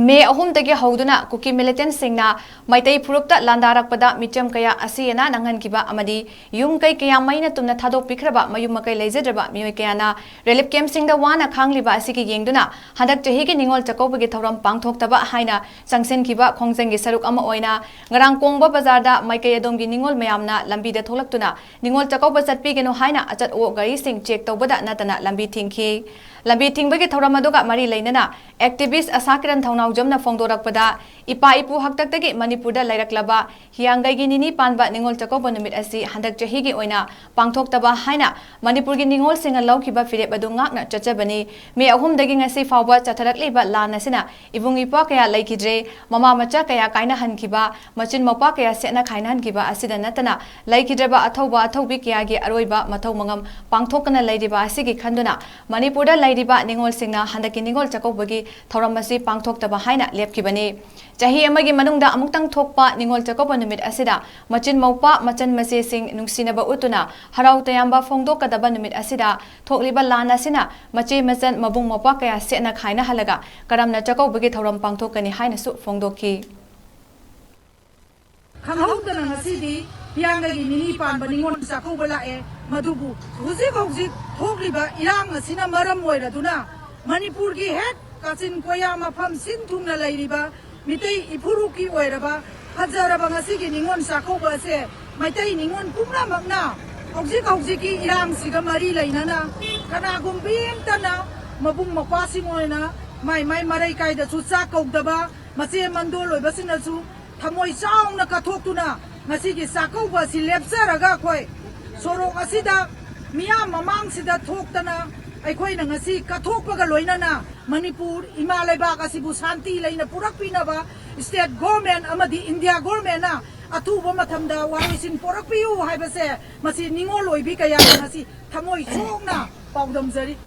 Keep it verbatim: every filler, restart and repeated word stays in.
ꯃꯦ ꯑꯍꯨꯝꯗꯒꯤ ꯍꯧꯗꯨꯅ ꯀꯨꯀꯤ ꯃꯤꯂꯤꯇꯦꯟꯠꯁꯤꯡꯅ ꯃꯩꯇꯩ ꯐꯨꯔꯨꯞꯇ ꯂꯥꯟꯗꯥꯔꯛꯄꯗ ꯃꯤꯆꯝ ꯀꯌꯥ ꯑꯁꯤ ꯑꯅꯥ ꯅꯪꯍꯟꯈꯤꯕ ꯑꯃꯗꯤ ꯌꯨꯝ ꯀꯩ ꯀꯌꯥ ꯃꯩꯅ ꯇꯨꯝꯅ ꯊꯥꯗꯣꯛꯄꯤꯈ꯭ꯔꯕ ꯃꯌꯨꯝ ꯃꯀꯩ ꯂꯩꯖꯗ꯭ꯔꯕ ꯃꯤꯑꯣꯏ ꯀꯌꯥꯅ ꯔꯤꯂꯤꯐ ꯀꯦꯝꯞꯁꯤꯡꯗ ꯋꯥꯅ ꯈꯥꯡꯂꯤꯕ ꯑꯁꯤꯒꯤ ꯌꯦꯡꯗꯨꯅ ꯍꯟꯗꯛ ꯆꯍꯤꯒꯤ ꯅꯤꯉꯣꯜ ꯆꯥꯛꯀꯧꯕꯒꯤ ꯊꯧꯔꯝ ꯄꯥꯡꯊꯣꯛꯇꯕ ꯍꯥꯏꯅ ꯆꯪꯁꯤꯟꯈꯤꯕ ꯈꯣꯡꯖꯪꯒꯤ ꯁꯔꯨꯛ ꯑꯃ ꯑꯣꯏꯅ ꯉꯔꯥꯡ ꯀꯣꯡꯕ ꯕꯖꯥꯔꯗ ꯃꯥꯏꯀꯩ ꯑꯗꯣꯝꯒꯤ ꯅꯤꯉꯣꯜ ꯃꯌꯥꯝꯅ ꯂꯝꯕꯤꯗ ꯊꯣꯛꯂꯛꯇꯨꯅ ꯅꯤꯉꯣꯜ ꯆꯥꯛꯀꯧꯕ ꯆꯠꯄꯤꯒꯅꯨ ꯍꯥꯏꯅ ꯑꯆꯠ ꯑꯣꯛ ꯒꯥꯔꯤꯁꯤꯡ ꯆꯦꯛ ꯇꯧꯕꯗ ꯅꯠꯇꯅ ꯂꯝꯕꯤ ꯊꯤꯡꯈꯤ꯫ ꯂꯝꯕꯤ ꯊꯤꯡꯕꯒꯤ ꯊꯧꯔꯝ ꯑꯗꯨꯒ ꯃꯔꯤ ꯂꯩꯅꯅ ꯑꯦꯛꯇꯤꯚꯤꯁ꯭ꯠ ꯑꯁꯥ ꯀꯤꯔꯟ ꯊꯧꯅꯥꯎꯖꯝꯅ ꯐꯣꯡꯗꯣꯔꯛꯄꯗ, ꯏꯄꯥ ꯏꯄꯨ ꯍꯥꯛꯇꯛꯇꯒꯤ ꯃꯅꯤꯄꯨꯔꯗ ꯂꯩꯔꯛꯂꯕ ꯍꯤꯌꯥꯡꯒꯩꯒꯤ ꯅꯤꯅꯤ ꯄꯥꯟꯕ ꯅꯤꯉꯣꯜ ꯆꯥꯛꯀꯧꯕ ꯅꯨꯃꯤꯠ ꯑꯁꯤ ꯍꯟꯗꯛ ꯆꯍꯤꯒꯤ ꯑꯣꯏꯅ ꯄꯥꯡꯊꯣꯛꯇꯕ ꯍꯥꯏꯅ ꯃꯅꯤꯄꯨꯔꯒꯤ ꯅꯤꯉꯣꯜꯁꯤꯡꯅ ꯂꯧꯈꯤꯕ ꯐꯤꯔꯦꯞ ꯑꯗꯨ ꯉꯥꯛꯅ ꯆꯠꯆꯕꯅꯤ꯫ ꯃꯦ ꯑꯍꯨꯝꯗꯒꯤ ꯉꯁꯤ ꯐꯥꯎꯕ ꯆꯠꯊꯔꯛꯂꯤꯕ ꯂꯥꯟ ꯑꯁꯤꯅ ꯏꯕꯨꯡ ꯏꯄ꯭ꯋꯥ ꯀꯌꯥ ꯂꯩꯈꯤꯗ꯭ꯔꯦ, ꯃꯃꯥ ꯃꯆꯥ ꯀꯌꯥ ꯀꯥꯏꯅꯍꯟꯈꯤꯕ, ꯃꯆꯤꯟ ꯃꯧꯄ꯭ꯋꯥ ꯀꯌꯥ ꯁꯦꯠꯅ ꯈꯥꯏꯅꯍꯟꯈꯤꯕ ꯑꯁꯤꯗ ꯅꯠꯇꯅ ꯂꯩꯈꯤꯗ꯭ꯔꯕ ꯑꯊꯧꯕ ꯑꯊꯧꯕꯤ ꯀꯌꯥꯒꯤ ꯑꯔꯣꯏꯕ ꯃꯊꯧ ꯃꯉꯝ ꯄꯥꯡꯊꯣꯛꯇꯅ ꯂꯩꯔꯤꯕ ꯑꯁꯤꯒꯤ ꯈꯟꯗꯨꯅ ꯃꯅꯤꯄꯨꯔꯗ ꯂꯩꯔꯤꯕ ꯅꯤꯉꯣꯜꯁꯤꯡꯅ ꯍꯟꯗꯛꯀꯤ ꯅꯤꯉꯣꯜ ꯆꯥꯛꯀꯧꯕꯒꯤ ꯊꯧꯔꯝ ꯑꯁꯤ ꯄꯥꯡꯊꯣꯛꯇꯕ ꯍꯥꯏꯅ ꯂꯦꯞꯈꯤꯕꯅꯤ꯫ ꯆꯍꯤ ꯑꯃꯒꯤ ꯃꯅꯨꯡꯗ ꯑꯃꯨꯛꯇꯪ ꯊꯣꯛꯄ ꯅꯤꯉꯣꯜ ꯆꯥꯛꯀꯧꯕ ꯅꯨꯃꯤꯠ ꯑꯁꯤꯗ ꯃꯆꯤꯟ ꯃꯧꯄ꯭ꯋꯥ ꯃꯆꯟ ꯃꯆꯦꯁꯤꯡ ꯅꯨꯡꯁꯤꯅꯕ ꯎꯠꯇꯨꯅ ꯍꯔꯥꯎ ꯇꯌꯥꯝꯕ ꯐꯣꯡꯗꯣꯛꯀꯗꯕ ꯅꯨꯃꯤꯠ ꯑꯁꯤꯗ ꯊꯣꯛꯂꯤꯕ ꯂꯥꯟ ꯑꯁꯤꯅ ꯃꯆꯦ ꯃꯆꯟ ꯃꯕꯨꯡ ꯃꯧꯄ꯭ꯋꯥ ꯀꯌꯥ ꯁꯦꯠꯅ ꯈꯥꯏꯅꯍꯜꯂꯒ ꯀꯔꯝꯅ ꯆꯥꯛꯀꯧꯕꯒꯤ ꯊꯧꯔꯝ ꯄꯥꯡꯊꯣꯛꯀꯅꯤ ꯍꯥꯏꯅꯁꯨ ꯐꯣꯡꯗꯣꯛꯈꯤ꯫ ꯈꯪꯍꯧꯗꯅ ꯉꯁꯤꯗꯤ ꯍꯤꯌꯥꯡꯒꯩꯒꯤ ꯅꯤꯅꯤ ꯄꯥꯟꯕ ꯅꯤꯉꯣꯜ ꯆꯥꯛꯀꯧꯕ ꯂꯥꯛꯑꯦ꯫ ꯃꯗꯨꯕꯨ ꯍꯧꯖꯤꯛ ꯍꯧꯖꯤꯛ ꯊꯣꯛꯂꯤꯕ ꯏꯔꯥꯡ ꯑꯁꯤꯅ ꯃꯔꯝ ꯑꯣꯏꯔꯗꯨꯅ ꯃꯅꯤꯄꯨꯔꯒꯤ ꯍꯦꯛ ꯀꯥꯆꯤꯟ ꯀꯣꯌꯥ ꯃꯐꯝ ꯁꯤꯟ ꯊꯨꯡꯅ ꯂꯩꯔꯤꯕ ꯃꯤꯇꯩ ꯏꯐꯨꯔꯨꯞꯀꯤ ꯑꯣꯏꯔꯕ ꯐꯖꯔꯕ ꯉꯁꯤꯒꯤ ꯅꯤꯉꯣꯜ ꯆꯥꯛꯀꯧꯕ ꯑꯁꯦ ꯃꯩꯇꯩ ꯅꯤꯉꯣꯜ ꯄꯨꯝꯅꯃꯛꯅ ꯍꯧꯖꯤꯛ ꯍꯧꯖꯤꯛꯀꯤ ꯏꯔꯥꯡꯁꯤꯒ ꯃꯔꯤ ꯂꯩꯅꯅ ꯀꯅꯥꯒꯨꯝꯕꯤ ꯑꯃꯇꯅ ꯃꯕꯨꯡ ꯃꯧꯄ꯭ꯋꯥꯁꯤꯡ ꯑꯣꯏꯅ ꯃꯥꯏ ꯃꯥꯏ ꯃꯔꯩ ꯀꯥꯏꯗꯁꯨ ꯆꯥꯛ ꯀꯧꯗꯕ, ꯃꯆꯦ ꯃꯟꯗꯣꯜ ꯑꯣꯏꯕꯁꯤꯡꯅꯁꯨ ꯊꯃꯣꯏ ꯆꯥꯎꯅ ꯀꯠꯊꯣꯛꯇꯨꯅ ꯉꯁꯤꯒꯤ ꯆꯥꯛꯀꯧꯕ ꯑꯁꯤ ꯂꯦꯞꯆꯔꯒ ꯑꯩꯈꯣꯏ ꯁꯣꯔꯣꯛ ꯑꯁꯤꯗ ꯃꯤꯌꯥꯝ ꯃꯃꯥꯡꯁꯤꯗ ꯊꯣꯛꯇꯅ ꯑꯩꯈꯣꯏꯅ ꯉꯁꯤ ꯀꯠꯊꯣꯛꯄꯒ ꯂꯣꯏꯅꯅ ꯃꯅꯤꯄꯨꯔ ꯏꯃꯥ ꯂꯩꯕꯥꯛ ꯑꯁꯤꯕꯨ ꯁꯥꯟꯇꯤ ꯂꯩꯅ ꯄꯨꯔꯛꯄꯤꯅꯕ state government ꯑꯃꯗꯤ India governmentꯅ ꯑꯊꯨꯕ ꯃꯇꯝꯗ ꯋꯥꯔꯣꯏꯁꯤꯟ ꯄꯨꯔꯛꯄꯤꯌꯨ ꯍꯥꯏꯕꯁꯦ ꯃꯁꯤ ꯅꯤꯉꯣꯜ ꯑꯣꯏꯕꯤ ꯀꯌꯥꯅ ꯉꯁꯤ ꯊꯃꯣꯏ ꯁꯣꯛꯅ ꯄꯥꯎꯗꯝꯖꯔꯤ꯫